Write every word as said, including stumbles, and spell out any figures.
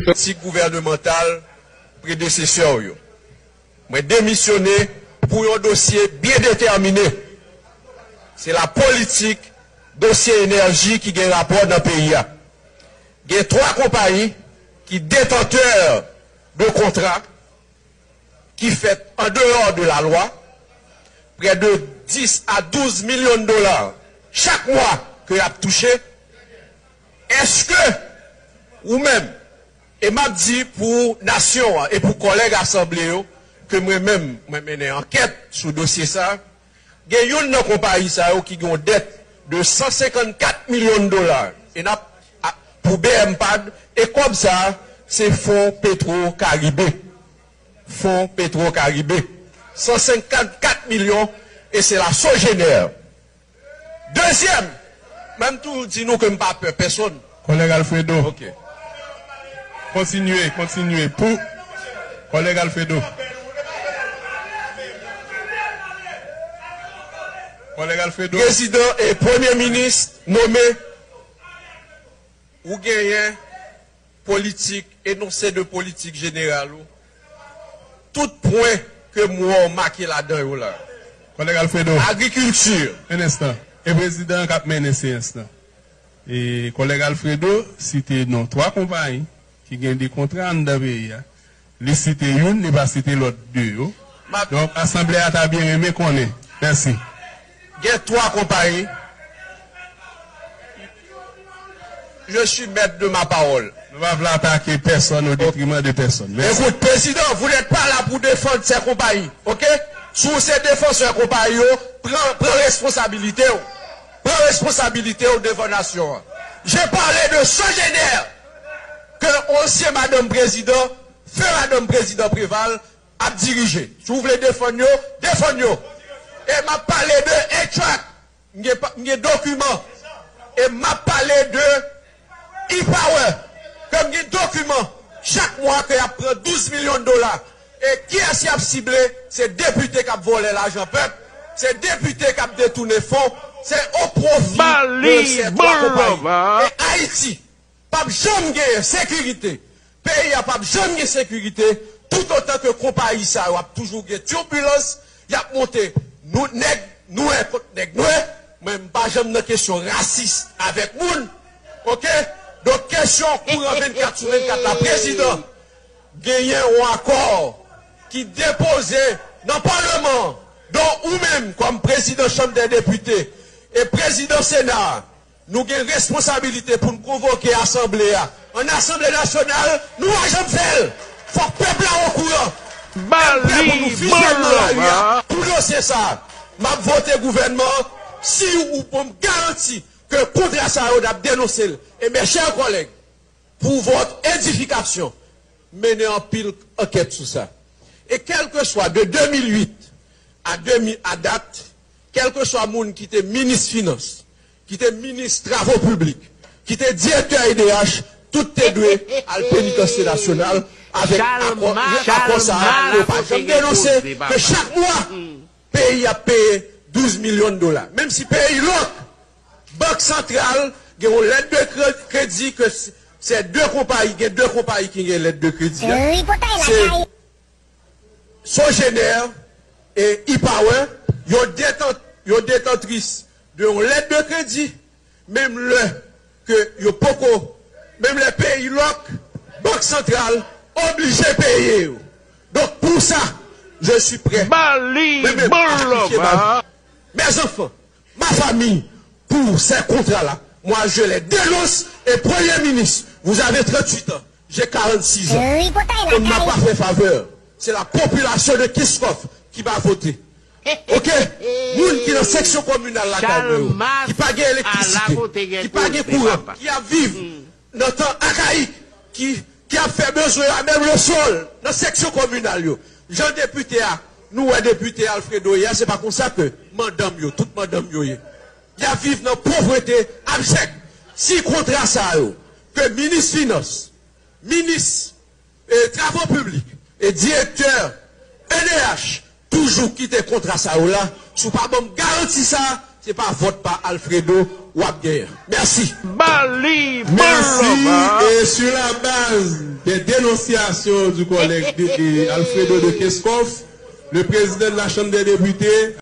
politik gouvènemantal predesesè w yo. Mwen demisyone pou yon dosye byen detèmine. Se la politik dosye enèji ki gen rapò nan peyi a. Gen twa konpayi ki detantè de kontra ki fèt an deyò de lalwa, prè de dis a douz milyon dola chak mwa ke y ap touche. Èske ou menm, e m ap di pou nasyon an e pou kòlèg asanble yo, ke mwen menm, mwen mennen ankèt sou dosye sa a, gen youn nan konpayi sa yo ki gen yon dèt de san senkannkat milyon dola. E n ap, a, pou B M pad, e kòb sa a, se fon Petro Karibe. Fon Petro Karibe. San senkannkat milyon, e se la Sogener. Dezyèm, mwen m toujou di nou ke m pa pè pèsonn. Kòlèg Alfredo. Ok. Kontinye, kontinye. Pou kòlèg Alfredo. Kòlèg Alfredo. Prezidan e premye minis nome, ou genyen politik, enonse de politik jeneral ou, tout pwen ke m wè w make ladan yo la. Kòlèg Alfredo. Agrikilti. En enstan. E prezidan an k ap mennen seyans lan. E kòlèg Alfredo site non twa konpayi ki gen de kontra anndan peyi a. Li site youn, li pa site lòt de yo. Donk, asanble a ta byen renmen konnen. Mèsi. Gen twa konpayi. Je suis maître de ma parole. Nou pa vle atake pèsonn au détriment de pèsonn. Mèsi. Écoute, président, vous n'êtes pas là pour défendre ces compagnies, ok? Si w se defansè konpayi yo, pran, pran responsabilite w. Pran responsabilite w devan nasyon an. Je parle de Sogener, ke ansyen madanm prezidan, feu madanm prezidan Preval, ap dirije. Si w vle defann yo, defann yo. E m ap pale de A-Track. M gen pa, m gen dokiman. E m ap pale de E-Power. Ke m gen dokiman. Chak mwa ke y ap pran douz milyon dola. E kiyès y ap sible? Se depite k ap vòlè lajan pèp. Se depite k ap detounen fon. Se o pwofi de sè twa konpayi. E Ayiti p ap janm genyen sekirite. Peyi a p ap janm gen sekirite toutotan ke konpayi sa yo ap toujou gen tibilans, y ap monte nou nèg nwè kont nèg nwè. Mwen, m pa janm nan kesyon rasis avèk moun. Oke? Donk, kesyon kouran vennkat sou vennkat la, prezidan, genyen yon akò ki depoze nan palman an, donk ou menm kòm prezidan Chanm dè Depite e prezidan Sena a, nou gen responsabilite pou n konvoke asanble a. An Asanble Nasyonal, nou pa janm fè l. Fòk pèp la okouran. E m prè pou nou fizye nan lari a pou dosye sa a. M ap vote gouvènman an si ou ban m garanti ke kontra sa yo n ap denonse l. E mes chers collègues, pour votre édification, mennen anpil ankèt sou sa. E kèlkeswa de de mil uit a de mil, a dat, kèlkeswa moun ki te minis finans, ki te minis travo piblik, ki te direktè E D H, tout te dwe al penitansye nasyonal avèk akò, akò sa a, yo pa janm denonse ke chak mwa, peyi ap peye douz milyon dola. Menm si peyi lòk, Bank Santral gen yon lèt de kre-, kredi ke s-, se de konpayi, gen de konpayi ki gen lèt de kredi a. Se Sogener e E-Power, yo detan-, yo detantris de yon lèt de kredi, menm lè ke yo poko, menm lè peyi lòk, Bank Santral oblije peye yo. Donk, pou sa, je suis prêt. Mwen menm, a sakrifye ma vie. Mes enfants, ma famille, pour ces contrats-là, moi, je les dénonce. Et Premier ministre, vous avez trente-huit ans, j'ai quarante-six ans. On ne m'a pas fait faveur. C'est la population de Kenskòf qui m'a voté. Oke? Moun ki nan seksyon kominal lakay mwen yo, ki pa gen elektrisite, ki pa gen kouran, ki ap viv nan tan akayik, ki, ki ap fè bezwen yo a menm le sol nan seksyon kominal yo. Jan depite a, nou wè depite Alfredo ye a, se pa konsa ke madanm yo, tout madanm yo ye. Y ap viv nan povrete abjèk. Si kontra sa yo, ke minis finans, minis e travo piblik e direktè E D H toujou kite kontra sa yo la, si w pa ban m garanti sa, se pa vòt pa Alfredo w ap genyen. Mèsi. Bali Merci. Boulevard. Et sur la base des dénonciations du collègue de- et Alfredo de Keskov, le président de la Chambre des députés